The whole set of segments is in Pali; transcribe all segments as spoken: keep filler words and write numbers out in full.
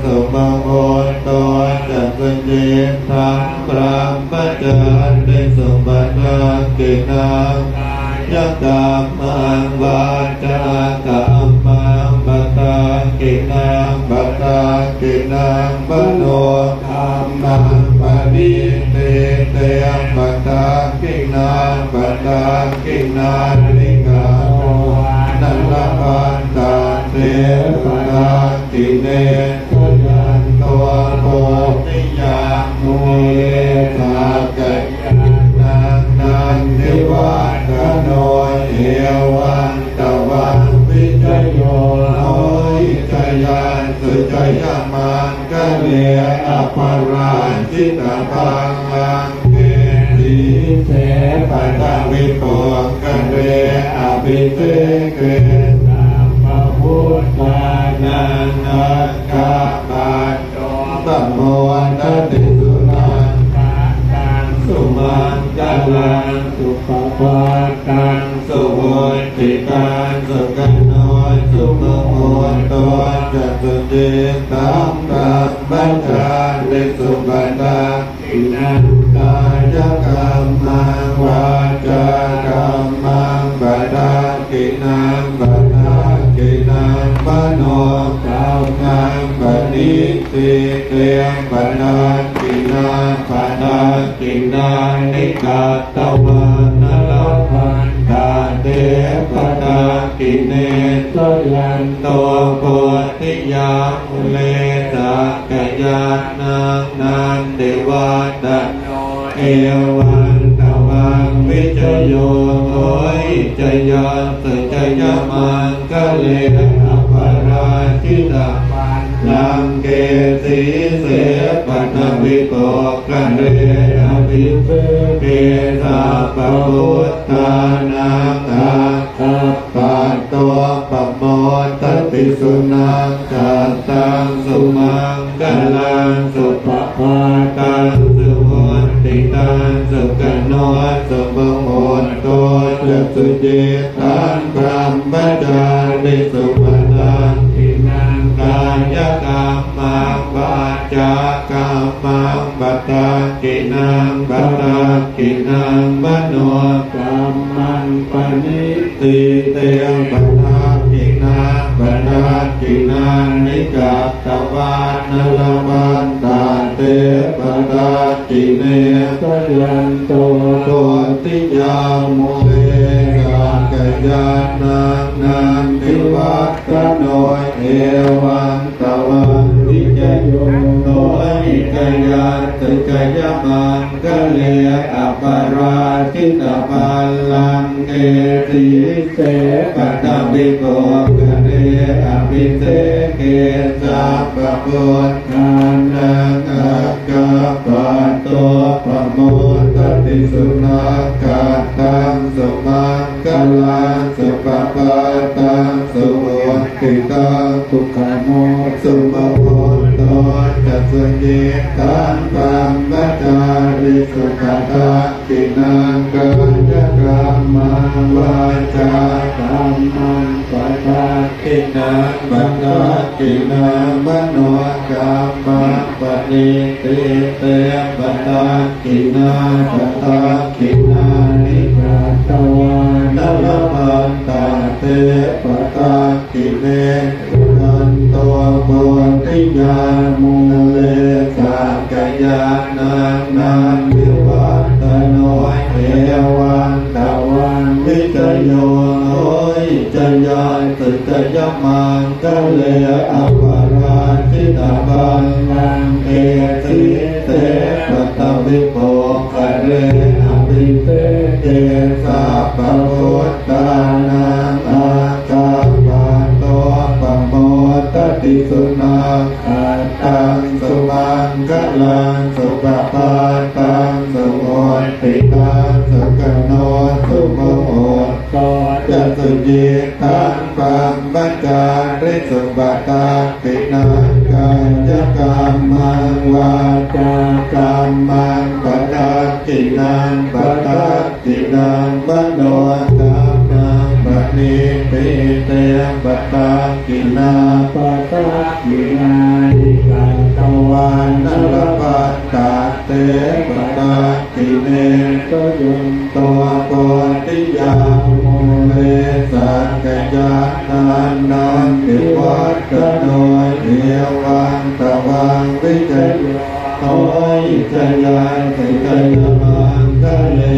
suvaho to ca suyiṭṭhaṃ brahmacārisu padakkhiṇaṃ kāyakammaṃ vācākammaṃ padakkhiṇaṃ padakkhiṇaṃ manokammaṃ paṇidhī te padakkhiṇā padakkhiṇāni katvāna labhantatthe padakkhiṇe jayanto bodhiyā mūle sakyānaṃ nandivaḍḍhano evaṃ tvaṃ vijayo hohi jayassu jayamaṅgale aparājitapallaṅke sīse paṭhavipokkhare abhiseke sabbabuddhānaṃ aggappatto pamodati. Sunakkhattaṃ sumaṅgalaṃ suppabhātaṃ suhuṭṭhitaṃ sukhaṇo sumuhutto ca suyiṭṭhaṃ brahmacārisu padakkhiṇaṃ kāyakammaṃ vācākammaṃ padakkhiṇaṃ padakkhiṇaṃ manokammaṃ paṇidhī te padakkhiṇā padakkhiṇāni katvāna labhantatthe padakkhiṇe jayanto bodhiyā mūle sakyānaṃ nandivaḍḍhano evaṃ tvaṃ vijayo hohi jayassu jayamaṅgale aparājitapallaṅke sīse paṭhavipokkhare abhiseke sabbabuddhānaṃ aggappatto pamodati. Sunakkhattaṃ sumaṅgalaṃ suppabhātaṃ suhuṭṭhitaṃ sukhaṇo sumuhutto ca suyiṭṭhaṃ brahmacārisu padakkhiṇaṃ kāyakammaṃ vācākammaṃ padakkhiṇaṃ padakkhiṇaṃ manokammaṃ paṇidhī te padakkhiṇā padakkhiṇāni katvāna labhantatthe padakkhiṇe jayanto bodhiyā mūle sakyānaṃ nandivaḍḍhano evaṃ tvaṃ vijayo hohi jayassu jayamaṅgale aparājitapallaṅke sīse paṭhavipokkhare abhiseke sabbabuddhānaṃ aggappatto pamodati. Sunakkhattaṃ sumaṅgalaṃ suppabhātaṃ suhuṭṭhitaṃ sukhaṇo sumuhutto ca suyiṭṭhaṃ brahmacārisu padakkhiṇaṃ kāyakammaṃ vācākammaṃ padakkhiṇaṃ padakkhiṇaṃ manokammaṃ paṇidhī te padakkhiṇā padakkhiṇāni katvāna labhantatthe padakkhiṇe jayanto bodhiyā mūle sakyānaṃ nandivaḍḍhano evaṃ tvaṃ vijayo hohi jayassu jayamaṅgale aparājitapallaṅke sīse paṭhavipokkhare abhiseke sabbabuddhānaṃ aggappatto pamodati. Sunakkhattaṃ sumaṅgalaṃ suppabhātaṃ suhuṭṭhitaṃ sukhaṇo sumuhutto ca suyiṭṭhaṃ brahmacārisu padakkhiṇaṃ kāyakammaṃ vācākammaṃ padakkhiṇaṃ padakkhiṇaṃ manokammaṃ Pīṭe padakkhiṇā padakkhiṇāni katvāna labhantatthe padakkhiṇe. Jayanto bodhiyā mūle sakyānaṃ nandivaḍḍhano evaṃ tvaṃ vijayo hohi jayassu jayamaṅgale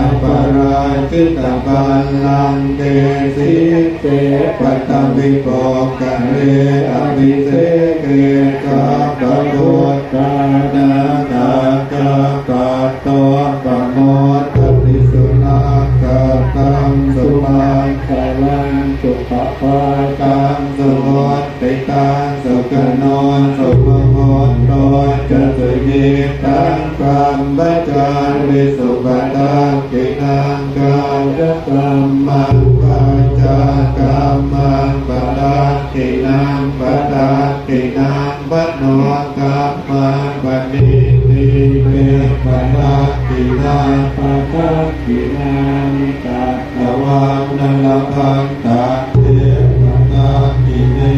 aparājitapallaṅke sīse paṭhavipokkhare abhiseke sabbabuddhānaṃ aggappatto pamodati. Sunakkhattaṃ sumaṅgalaṃ supabhātaṃ suhuṭṭhitaṃ sukhaṇo sumuhutto ca suyiṭṭhaṃ brahmacārisu padakkhiṇaṃ kāyakammaṃ vācākammaṃ padakkhiṇaṃ padakkhiṇaṃ manokammaṃ paṇidhī te padakkhiṇā padakkhiṇāni katvāna labhantatthe padakkhiṇe.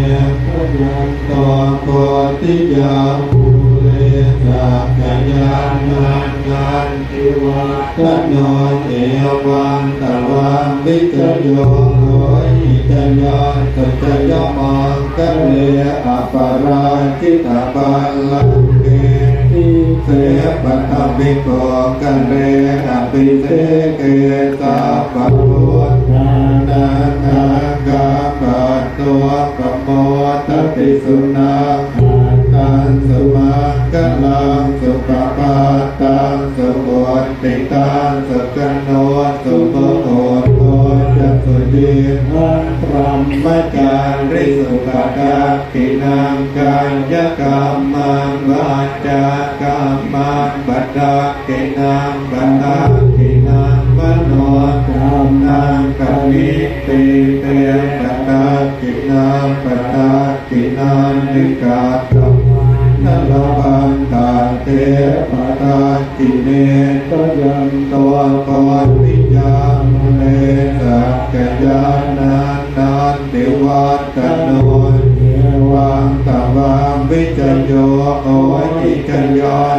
Jayanto bodhiyā mūle sakyānaṃ nandivaḍḍhano evaṃ tvaṃ vijayo hohi jayassu jayamaṅgale aparājitapallaṅke sīse paṭhavipokkhare abhiseke sabbabuddhānaṃ aggappatto pamodati. Sunakkhattaṃ sumaṅgalaṃ supabhātaṃ suhuṭṭhitaṃ sukhaṇo sumuhutto ca suyiṭṭhaṃ brahmacārisu padakkhiṇaṃ kāyakammaṃ vācākammaṃ padakkhiṇaṃ padakkhiṇaṃ manokammaṃ paṇidhī te padakkhiṇā padakkhiṇāni katvāna labhantatthe padakkhiṇe. Jayanto bodhiyā mūle sakyānaṃ nandivaḍḍhano evaṃ tvaṃ vijayo hohi jayassu